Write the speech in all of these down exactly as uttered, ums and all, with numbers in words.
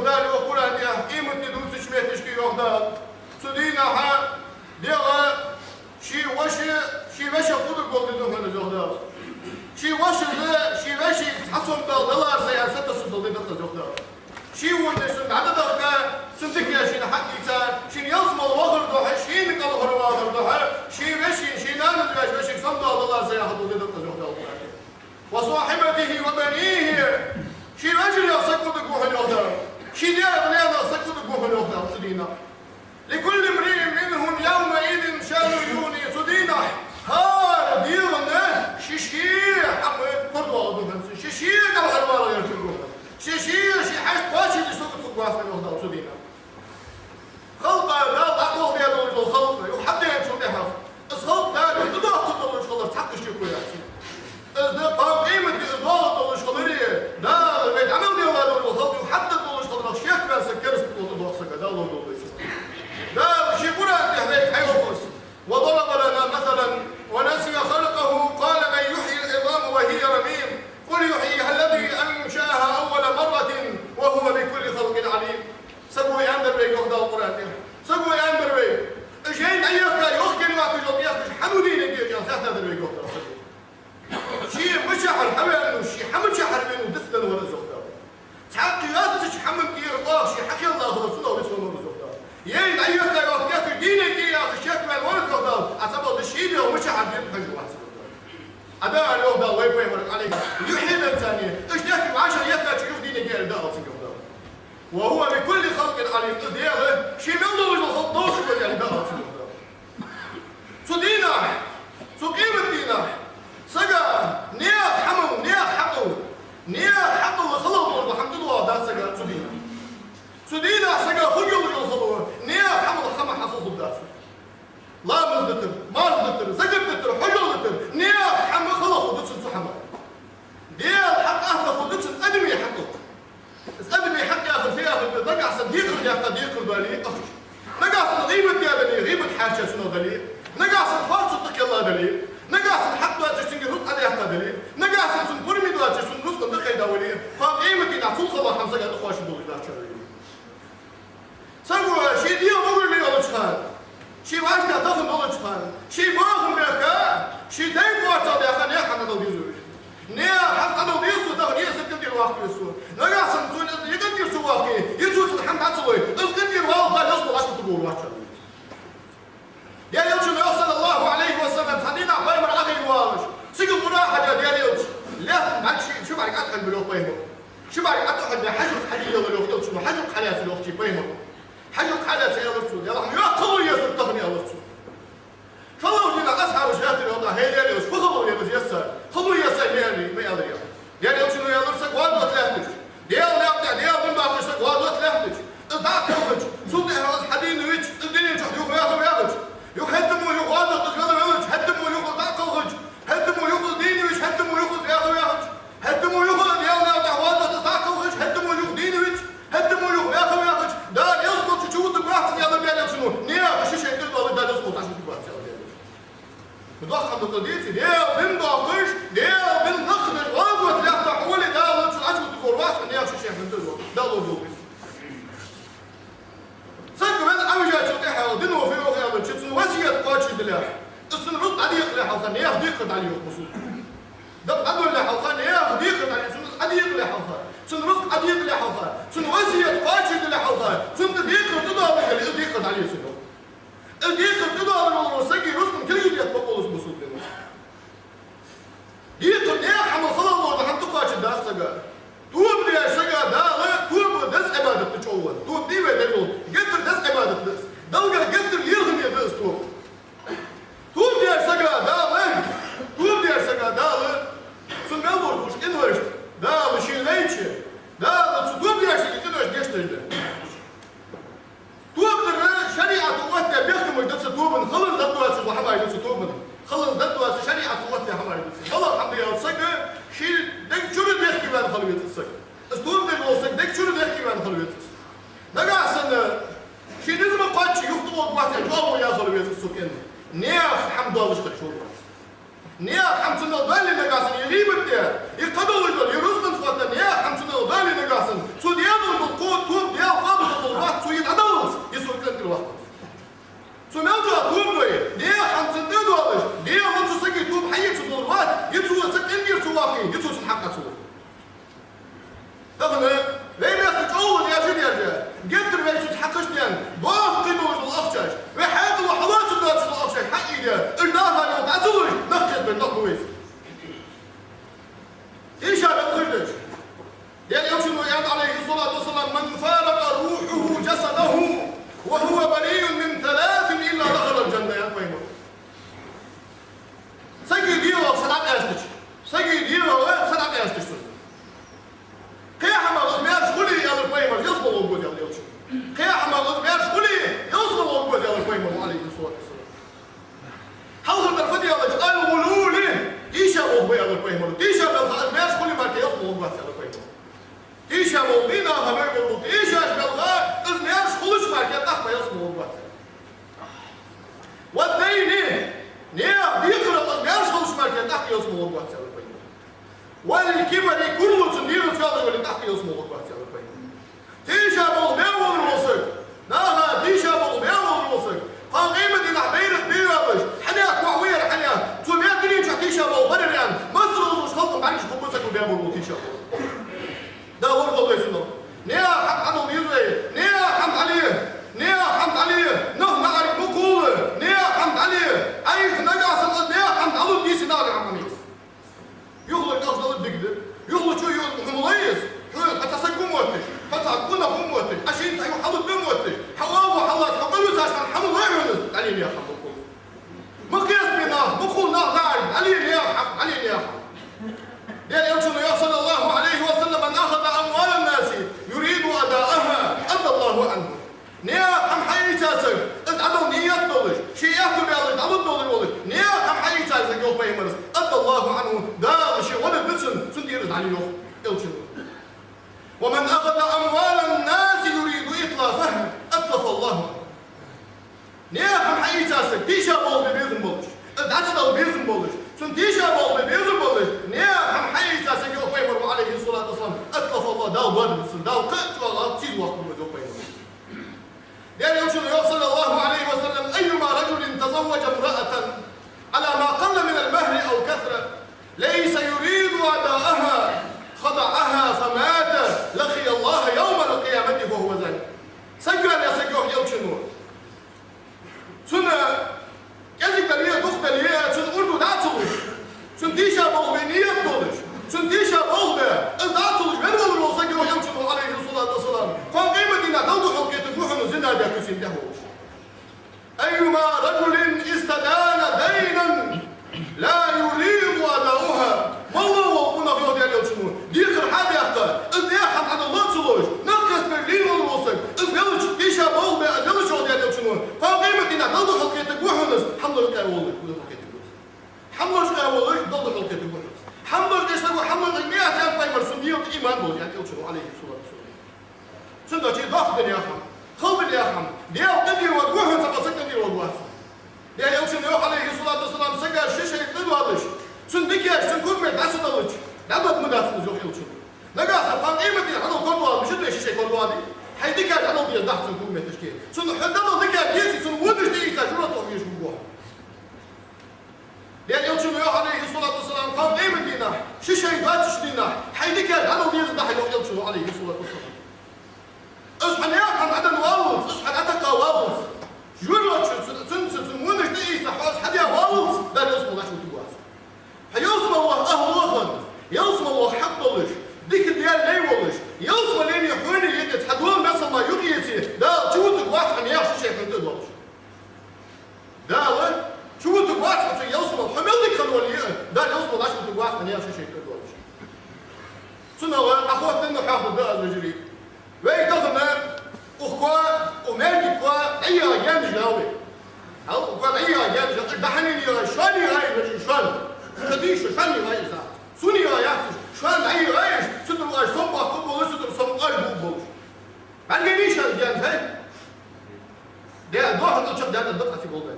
Дала йоах Къуръан тӀа, къематди дувцача метташка йоах Дала. Цу дийнахьа дегӀа ший воша, ший вешийх кӀудург волга деза хьона из, йоах Дала. Ший вошас, ший вешийга цхьа сом дала далар сай аьнна сатоссадала деза из, йоах Дала. Ший воша цунна дӀадахка, цун дика шийна хьаийца, шийна ялсмала вахар духьа, шийна кӀалхарвалар духьа, ший вешийна, ший нанас веш вешийга сом дала далар сай яхадала деза из, йоах Дала Къуръан тӀа. وصاحبته وبنيه. Ший вежарий са кӀудург ва хьона, йоах Дала. Ший даь-наьна са кӀудург ва хьона, йоах Дала, цу дийнахьа. لكل امرئ منهم يومئذ شأن يغنيه. Цу дийнахьа хӀара дегӀана ший-ший хӀама паргӀата да хьона цун, ший-ший кӀалхарвала гӀертаргва хьона. Ший-ший, ший хьашт кхоачашде сагота хургвац хьона, йоах Дала, цу дийнахьа. Халкъа Дала дӀакъовла долаш дола халкъ, юха хьабаьнначул тӀехьагӀа из халкъ Дала юха дӀадоаккхаргдолаш хилар цхьаккха шеко яц. Из да, кхоана къематди из доагӀаргдолаш хиларе, Дала вай дӀа мел делла долаш дола халкъ юха хьатӀадоаккхаргдолаш хиларах шекваьнна саг кераста тӀа тӀадоагӀа сага, Дала лорадолда вай цунах. Дала ший Къуръан тӀа вайга хьайоах из: وضرب لنا مثلا ونسي خلقه قال من يحيي العظام وهي رميم قل يحييها الذي أنشأها أول مرة وهو بكل خلق عليم. Саго аьннадар вайга, йоах Дала Къуръан тӀа. Саго аьннадар вайга: уж яйна дӀайохка, йохкаенна ваьнна йола тӀехкаш хьан ва дийна геча, аьнна, хаьттадар вайга, йоах Дала, саго. Ше мичахьара хьаваьннав, ше хьа мичахьара веннав дицденна вар из, йоах Дала. Цхьаккха йоацача хӀаман тӀера оаха ше хьакхелла хилар цунах вицвенна вар из, йоах Дала. Яйна дӀайохка, йоах, тӀехкаш дийна геча яхаш шекваьнна вар из, йоах Дала. Ӏа ца бала да ший дегӀ мичахьара дийна хьажа вац, йоах Дала. Ӏа Дала йоах Дала вай пайхамарга, Ӏалайхи: يحيي العظام. Уж тӀехкаш вӀашагӀъяьхача юха дийна геча аьнна, Дала цунга, йоах Дала. وهو بكل خلق عليم. Из дегӀ ше мел долаш дола халкъ долча базар аьнна, Дала цунга, йоах Дала. Цу дийнахьа, цу къематдийнахьа сага наьха хӀамал, наьха хьакъал, наьха хьакъал хала долаш дола хӀама тӀадоагӀаргдац сага цу дийнахьа. Цу дийнахьа сага хургйолаш йола хало, наьха хӀамал хӀама хьахала хургдац. Ламаз дитар, марха дитар, закат дитар, хьажол дитар, наьха хӀама хала хургда цун цу хӀамах. Даьла хьакъ атта хургда цун адамий хьакъал. Из адамий хьакъ яхар фу яхар да? Нагахьа санна декхар даьккха декхар дале, ахча. Нагахьа санна гӀийбат даь дале, гӀийбат хьаьрча цунах дале. Нагахьа санна харцо тӀакхелла дале. Нагахьа санна хьакъ доацаш цунга рузкъа Ӏодаьккха дале. Нагахьа санна цун пурам доацаш цун рузкъа тӀакхайда вале. Кхоана къематдийнахьа цул хала хӀама сага тӀакхоачаш долаш дац чарве. Саго ший дегӀ могарле йолча хана, ший вӀаштӀехьа тахан долча хана, ший бахам бехка, ший тайпа орцах даьха наьха хӀама дала деза вайна. Наьха хӀама дала деза цо, тахан ер саг къинтӀера ваккха веза цо. Нагахьа санна цо из къинтӀера ца ваккхе, е цо цун хӀама дӀа ца лой, из къинтӀера валлалца Даьла ялсмале лакхе тӀа гӀоргвац. Даьла Элчано йоах, صلى الله عليه وسلم, цхьан дийнахьа пайхамар Ӏохайна воалаш, сигала ура хьежжа Даьла Элча, лаьтта бӀарг ши, ши бӀарг ӀотӀахьежаб, йоах пайхамара. Ши бӀарг ӀотӀахьежаб, хьажал хьалъелар, йоах Элчано, хьажал хьалаьца, йоах ший пайхамара. Хьажал хьалаьца, аьлар цо, Даьла хьа ма йоах, хало езар тахан, аьлар цо. ШоллагӀча дийнахьа асхьабаша хаьттар, йоах, хӀай Даьла Элча, фу хало я из, еза, хало я из, ма аьлар, ма аьлар, йоах. Даьла Элчано аьлар, саг гӀазоте лаьттача, Даьла наькъа тӀа, Даьла дин доаккхаш саг гӀазоте лаьттача, из дӀакхалхача, цул тӀехьагӀа из хьадийна вича, из дунен чу юха ваьха ваьхача, юха хӀаьта мо юха гӀазоте из вела велча, хӀаьта мо юха из дӀакхалхача, хӀаьта мо юха из дийна вича, хӀаьта мо юха из ваьха ваьхача, хӀаьта мо юха Даьла наькъа тӀа гӀазоте из дӀакхалхача, хӀаьта мо юха дийна вича, хӀаьта мо юха ваьха ваьхача, Дала ялсмале чу чувутаргвац из, аьлар Даьла Элчано, наьха шишен тӀера доаллаш Дала ялсмале чу чувутаргвац, аьлар Даьла Элчано. Доккха хӀама да из, деций, Даьла дин доаккхаш, Даьла дин лакхадеш гӀазоте лаьтта хьо вале, Дала цунна Ӏочувутаргвац хьо наьха шишен тӀера доаллаш, Дала лорадолда из. Саг венна Ӏовижачул тӀехьагӀа дино фу йоах аьлча, цун васкет кхоачашдале, из цун рузкъа дӀадекъале хьалха, наьха декхар дӀале, йоах бусалба. Дакъа дӀадолале хьалха, наьха декхар дӀале, цун из Ӏодекъале хьалха, цун рузкъа Ӏодекъале хьалха, цун васкет кхоачашдале хьалха, цунна декхар тӀадоагӀаш дале, из декхар дӀале цун, йоах. Из декхар тӀадоагӀаш вола сага рузкъан кулгаш дехка бокъонца бусалба дин. Декхар, наьха хӀамал хала долаш дола хӀама тӀакхоачаргдац сага. Тоба деш сага Дала, тоба деза Ӏибадат да чӀоагӀа. Тоба дий вай деш дола, геттара деза Ӏибадат да из. Далла геттара лерхӀаме да из тоба. Тоба деш сага Дала, тоба деш сага Дала, цун мел лорадеш къиношта, Дала шийна лайча, Дала цу тоба деш сага къиношта гешт деш да. Тоба дар шариӀато оттадаь бехкамаш да цу тобан, халонца дӀадоацаш дола хӀамаш да цу тобан. Халонца дӀадоацаш, шариӀато оттадаь хӀамаш да цу. БалагӀа хӀама да аьлча, сага ший дег чура дехке ваьнна хила веза из саг. Из тоба деш вола саг дег чура дехке ваьнна хила веза из. Нагахьа санна ший низ ма кхоаччача юха тӀагӀоргвац аьнна чӀоагӀо яь хила веза из, цу кӀен. Наьха хӀама доаллаш хила йиш йолаш вац. Наьха хӀама цунах дале нагахьа санна, е гӀийбат де, е кхыдолаш дола, е рузкъанца хетта, наьха хӀама цунах дале нагахьа санна, цо даь дола кхо тоба де وهو بريء من ثلاث إلا دخل الجنة, аьннад пайхамара. Сага дегӀо са дӀакъаьстача, сага дегӀо са дӀакъаьстача цунна. Кхы хӀама из маьрша хуле, аьлар пайхамара, ялсмала гӀоргва из, аьлар элчано. Кхы хӀама из маьрша хуле, ялсмала гӀоргва из, аьлар пайхамара, Ӏалайхи ссалату вассалам. Хьалхардар фу да аьлча, الغلول, тийшаболх ба, аьлар пайхамара. Тийшаболх из маьрша хуле мара ялсмала гӀоргвац, аьлар пайхамара. Тийшаболх ба, наха мел болча тийшаболхах, из маьрша хулаш мара тӀаккха ялсмала гӀоргвац. والدين, наьха декхарах из маьрша хулаш мара тӀаккха ялсмала гӀоргвац, аьлар пайхамара. والكبر, курал цун дегӀаца вале тӀаккха ялсмала гӀоргвац, аьлар пайхамара. Тийшаболх бе волаш вола саг, наха тийшаболх бе волаш вола саг, кхоана къематдийнахьа байракх бе йоалаш, хьанех кхухь вар, хьанех, цо бе дунен чу тийшаболх бар аьнна, массайолча халкъа бӀаргаш хургба сага бе болаш бола тийшаболх. Дала лорадолда вай цунах. Наьха хӀама Ӏодала деза вай, наьха хӀама дӀале, наьха хӀама дӀале, нах наӀарга ма кхувла, наьха хӀама дӀале, Ӏайха нагахьа санна наьха хӀама дӀалургдий, наха хӀама дӀале. Юхалург ахча далургдий? Юхалучо юха хӀама лой из? Хьона хьо цхьа саг ва мотташ, хьо цхьа къонах ва мотташ, Ӏа шийна цхьа юха хьалургда мотташ, хьа оагӀув хьаллаца, хьо къовсаш хьона хӀама лой хьона из? ДӀале наьха хӀама, ма кхувла. Ма кхеста бе нах, ма кхувла нах наӀарга, дӀале наьха хӀама, дӀале наьха хӀама. Даьла элчано йоах, صلى الله عليه وسلم: من أخذ أموال الناس يريد أداءها أدى الله عنه. Наьха хӀама хьаийца саг, из дӀадала ният долаш, ше аьттув баьлар дӀалургдолаш волаш, наьха хӀама хьаийца саг, йоах пайхамара, أدى الله عنه, Дала ше гӀо дергда цунна, цунна тӀера из дӀале, йоах элчано. ومن أخذ أموال الناس يريد إتلافها أتلف الله عنه. Наьха хӀама хьаийца саг, тийшаболх бе безам болаш, из дӀа ца дала безам болаш, цунна тийшаболх бе безам болаш, наьха хӀама хьаийца саг, йоах пайхамара, Ӏалайхи ссалату вассалам, أتلف الله, Дала доадергда цунна, Дала кхы а чӀоагӀа сийдола вахт бу из, йоах пайхамара. Даьла элчано йоах, صلى الله عليه وسلم: أيما رجل تزوج امرأة على ما قل من المهر أو كثر ليس يريد أداءها خضعها فمات لقي الله يوم القيامة وهو زان. Саг ваьнна саг, йоах элчано, цунна кӀезига дале а, дукха дале а, цунна урду дӀа ца луш, цунна тийшаболх бе ният долаш, цунна тийшаболх бе, из дӀа ца луш ваьнна волаш вола саг, йоах элчано, Ӏалайхи ссалату вассалам, кхоана къематдийнахьа Далла духьал кхетаргва хьона зина даь, куьцийна тӀехволаш. أيما رجل استدان دينا لا يريد أداءه. МаллагӀа вола къонах, йоах Даьла элчано, декхар хьадаьккха, из наьха хӀама дӀадала ца ловш, нах кхестабе лийнна волаш вола саг, из велча, тийшаболх бе из велча, йоах Даьла элчано, кхоана къематдийнахьа Далла духьал кхетаргва хьона из, хӀама лургда волаш, Далла духьал кхетаргва из. ХӀама лургда волаш, Далла духьал кхетаргва хьона из. ХӀама лургда саго, хӀама лургда меца, аьннад пайхамара, цун дегӀа тӀа иман долаш, аьннад элчано, Ӏалайхи ссалату вассалам. Цунна чу дохка даь наьха хӀама, хала даь наьха хӀама, Даьла къинтӀера варгва хьона, цхьаккха саг къинтӀера варгвац. Даьла элчано йоах, Ӏалайхи ссалату вассалам, сага ши шай къа доалаш, цун дикаш, цун курмет дӀа ца далча, дӀабаргма дац из, йоах элчано. Нагахьа санна кхоана къематдийнахьа хьадала корадоал, мишта да ши шай корадоал? Хьай дикаш дӀадала деза дахь цун курметашка. Цунна хьона дӀадала дикаш деце, цун вонаш тӀаийца жура тохаш вуго. Даьла элчано йоах, Ӏалайхи ссалату вассалам, кхоана къематдийнахьа, ши шай доацача дийнахьа, хьай дикаш дӀадала деза дахь, йоах элчано, Ӏалайхи ссалату вассалам. Из хьа наьха хӀама дӀаденна валлалца, из хьа дӀатакха валлалца, жура тохаш цун, цун, цун вонаш тӀаийца хьо из хьадаь валлалца, Дала ялсмала дӀачувутаргвац. Хьо ялсмала ваха ахӀлах, ялсмала ваха хьакъ долаш, дика Даьла лай волаш, ялсмален хьона юкъе цхьа дола масал мара юкъе еце, Дала чувутаргвац хьа наьха ши шай хьона тӀа долаш. Дала чувутаргвац хьо цу ялсмала, хьо мел дика хинна вале а, Дала ялсмала дӀачувутаргвац хьо наьха ши шай тӀа долаш. Цунах Ӏа хоттаденна хьоахаду аз, вежарий. Вай тахан укх коа, укх маьждига коа дӀайига гаьнаш я вай. Хьал, укх коа дӀайига гаьнаш я, дӀахьанийна йига, шоана йига, вежарий, шоана. Ца дийша, шоана йига из. Сона йига яц, шоана дӀайига, цудухьа оаш сомабаккха болаш, цудухьа сомабаккха болаш. БӀаргадайша гаьнаш, хӀай. Де, дохар Ӏилчах даьнна да къа цига волга.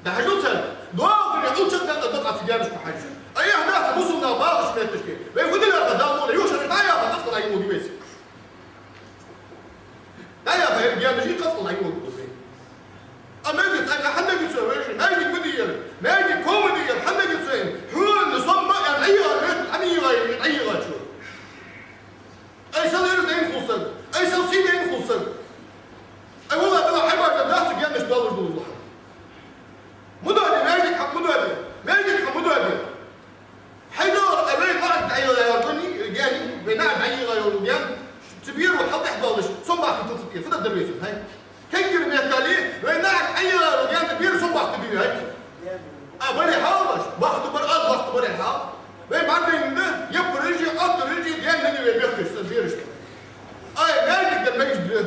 ДӀахьажал царга, дохар Ӏилчах даьнна да къа цига гаьнашка хьажа. Ай, яхь дац бусалба нах бахача метташка. Вай фу де лаьрхӀа Дала мугӀара, юха шоана дӀаяха къаскъа дӀайига веза. ДӀаяха ер гаьнаш къаскъа дӀайига веза. А маьждиг, ай, хьанна гица вай, маьждиг ма дий ер, маьждиг кхо ма дий ер, хьанна гица вай. Хьона сомабаккха аьнна дӀайига веза, хьанна йига, дӀайига чу. Ай, сел ираз дайна хул саг. Ай, сел сий дайна хул саг. Ай, валлахӀи, хьай бакъда дац гаьнаш долаш долаш лахьа. Мудади, маьждиг хьа мудади. Маьждиг хьа мудади. Хьай догӀар, ай, вай наӀарга дӀайига йолаш гаьна, вай наӀарга дӀайига йолаш гаьна. Цу беро хьалтӀехьа долаш. Сом бахьан тӀа ца тӀе, фу дар вай цун, хӀай? Кегира мехкали, вай нах Ӏайяра генда бер сом бахьан тӀа бий, хӀай? А, бале хьал баш, бахьан тӀа бар, аз бахьан тӀа бар хьал. Вай бӀаргадайнад, яппараш а, оттараш а, денна вай бехкаш, са бераш. Ай, маьждиг дар мегаш да.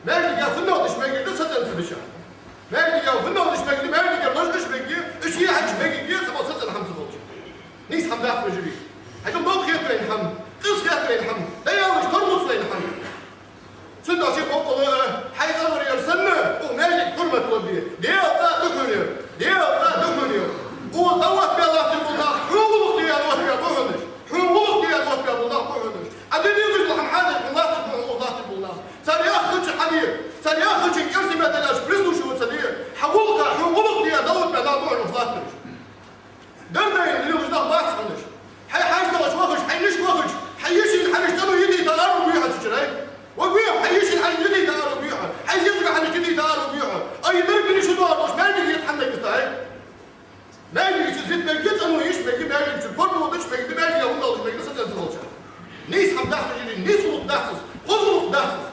Маьждиге фуннагӀа деш мегаш да, сацӀенца деш. Маьждиге фуннагӀа деш мегаш да, маьждиге лазаш мегаш, уж е хьакхаш мегаш, сама сацӀен хӀама ца хилча. Нийса хӀама дац, вежарий. Хьажал, дов хет вайна хӀама, къиза хет вайна хӀама, даялаш тормус вайна хӀама. Цудухьа боккъала, хьай цӀагӀара яр санна, укх маьждига хьурмат лургда. Даьла цӀа да хьона ер, Даьла цӀа да хьона ер. Укхаза дӀаоттабаь латташ бола нах, хьона гӀулакх де оттабаь ба хьона уж. Хьона гӀулакх де оттабаь бола нах ба хьона уж. Ӏа де дезаш дола хӀама хьадеш, хьона латташ бола, укхаза латташ бола нах. Цар яхача хьаде, цар яхачунга кӀезига ма далаш, прислушиваться де. Хьа гӀулакха, хьона гӀулакх де дӀаоттабаь нах ба хьона укхаза латтараш. Дар дайна лелаш нах бац хьона уж. Хьай хьаштагӀаш вахаш, хьай йиша вахаш, хьай йишийна хьанаш цӀено йитийта араваргвий хьо цу чура, хӀай? Варгвий хьо, хьай йишийна хьанаш йитийта араваргвий хьо, хьай зезага хьанаш йитийта араваргвий хьо? Ай, дар бина шу доагӀаш, маьждиге йита хьанна мегаш да, хӀай? Маьждига чу зит мегаш, цӀено йиш мегаш, маьждига чу порбугӀа деш мегаш, маьждиге хӀама долаш мегаш, сацӀенца волча. Нийса хӀама дац, вежарий, нийса гӀулакх дац из, хоза гӀулакх дац из.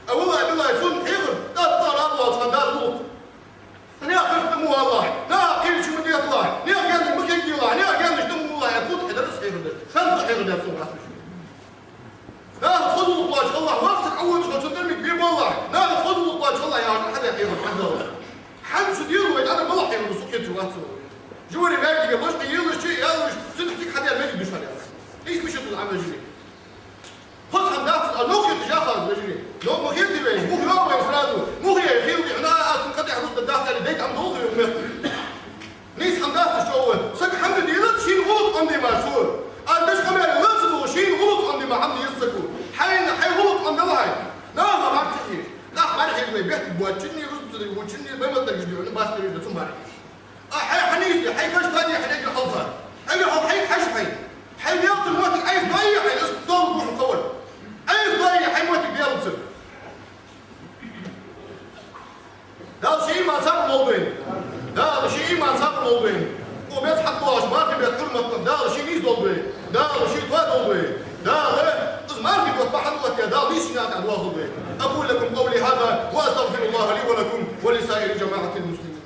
А валлахӀи, биллахӀи, сона хьехар, тӀа, тӀа рагӀа волча хана дац гӀулакх. Наха хӀама ма алалахь, наха кхерча ма дехалахь, наьха гаьнаш ма кегийлахь, наьха гаьнаш ма лулахь, аьнна, кхы хьадар аз хьехар дац, шоана хьехар дац сона гӀаскаш. Наха хоза гӀулакх лоацаш хилалахь, вахсар Ӏоводаш хилча, цун тӀа мег бе балалахь, наха хоза гӀулакх лоацаш хилалахь, яхаш хьадаь хьехар хьадалац. Хьан цу дела вай, ана мала хьехар да, су кхеташ вац со. Жувара маьждиге лош къе елаш, чу елаш, цун хьатӀа хьадаь мег душар яц. Нийса мишта да Ӏа, вежарий. Хоза хӀама дац, а нохе тӀа жахаз, вежарий. Но ма хетий вай, мух йоагӀа вай сразу, мух яй хилди, хьона аз сона кхы тӀехьа рузба дац аьле, дайта хӀама долхий укх мехка. Нийса хӀама дац из, чӀоагӀа. Сага хӀама де дезац, шийна гӀулакх Ӏомаде мара цо. Аз деш къамаьл лаца духу, шийна гӀулакх Ӏомаде мара хӀама дезац саго. Хьайна, хьай гӀулакх Ӏомадала хьай. Наха бӀарга ца хьежа. Нах бӀаргахьежа вай бехк боацачунна, рузба ца деш волчунна, баймаздаргаш дий хьона, бац деррига да цун бӀаргахьежа. А хьай хьанийсде, хьай каш тане, хьай эггара хьалха. Эггара хьалха хьай хьажа хьай. Хьай Даьлацара моттиг Ӏайха дойя хьай, аз тол гуш ховар. Ӏайха дойя хьай моттиг Даьлацара. Дала ший иман сабар лолда вайна. Дала ший иман сабар лолда вайна. Укх беса хьатӀадоагӀаш мархий бетта хьурмат лар Дала ший нийса долда вай. Дала ший тоадолда вай. Дала из мархий бутт бахьан оттадаь, Дала нийсача наькъа тӀа доахалда вай. أقول لكم قولي هذا وأستغفر الله لي ولكم ولسائر جماعة المسلمين.